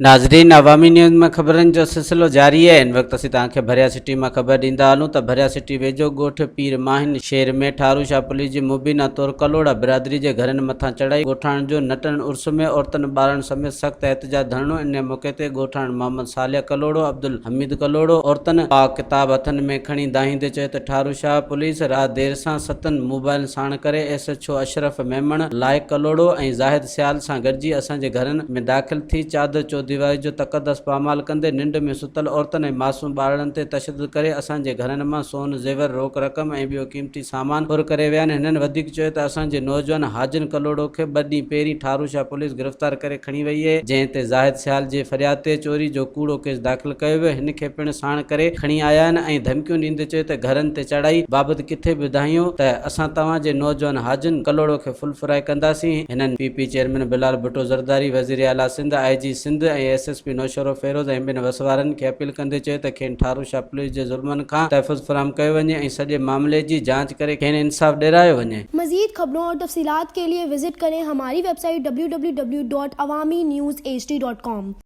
ناظرين عوامي نيوز ۾ خبرن جو سلسلو جاري آهي هن وقت اسين توهان کي ڀريا سٽي مان خبر ڏيندا هلون ته ڀريا سٽي ويجهو ڳوٺ پير ماهين شهر ۾ ٺارو شاهه پوليس جي مبينا طور ڪلهوڙا برادري جي گهرن مٿان چڙهائي ڳوٺاڻن جو نٽهڻ عرس ۾ عورتن ٻارڙن سميت سخت احتجاج ڌرڻو ان موقعي تي ڳوٺاڻن محمد صالح ڪلهوڙو عبدالحميد ڪلهوڙو عورتن پاڪ ڪتاب هٿن ۾ کڻي دانهيندي چيو ته ٺارو شاهه پوليس رات دير سان ستن موبائلن ساڻ ڪري S H O Ashraf Memon, Laiq Kalhoro ۽ Zahid Sial سان گڏجي اسان جي گهرن ۾ داخل ٿي چادر چوديواري جو تقدس پامال ڪندي ننڊ ۾ ستل عورتن ۽ معصوم ٻارڙن تي تشدد ڪري اسان جي گهرن مان سون، زيور، روڪ رقم ۽ ٻيو قيمتي سامان ڦر ڪري ويا آهن. هنن وڌيڪ چيو ته اسان جي نوجوان حاجن ڪلهوڙو کي ٻه ڏينهن پهرين ٺاروشاه پوليس گرفتار ڪري کڻي وئي اهي، جنهن تي زاهد سيال جي فرياد تي چوري جو ڪوڙو ڪيس داخل ڪيو ويو، هن کي پڻ ساڻ ڪري کڻي آيا آهن ۽ ڌمڪيون ڏيندي چيو ته گهرن تي چڙهائي بابت ڪٿي به دانهيو ته اسان توهان جي نوجوان حاجن ڪلهوڙو کي فل فرائي ڪنداسين، هنن P P chairman Bilal Bhutto Zardari, وزير اعليٰ Sindh, I G Sindh ۽ S S P Naushahro Feroze ۽ ٻين وس وارن کي اپيل ڪندي چيو ته کين ٺاروشاه پوليس جي ظلمن کان تحفظ فراهم ڪيو وڃي ۽ سڄي معاملي جي جاچ ڪري کين انصاف ڏيرايو وڃي. مزيد خبرون اور تفصيلات کے لئے وزٽ ڪرين ھماري website W W W dot Awami news H D dot com.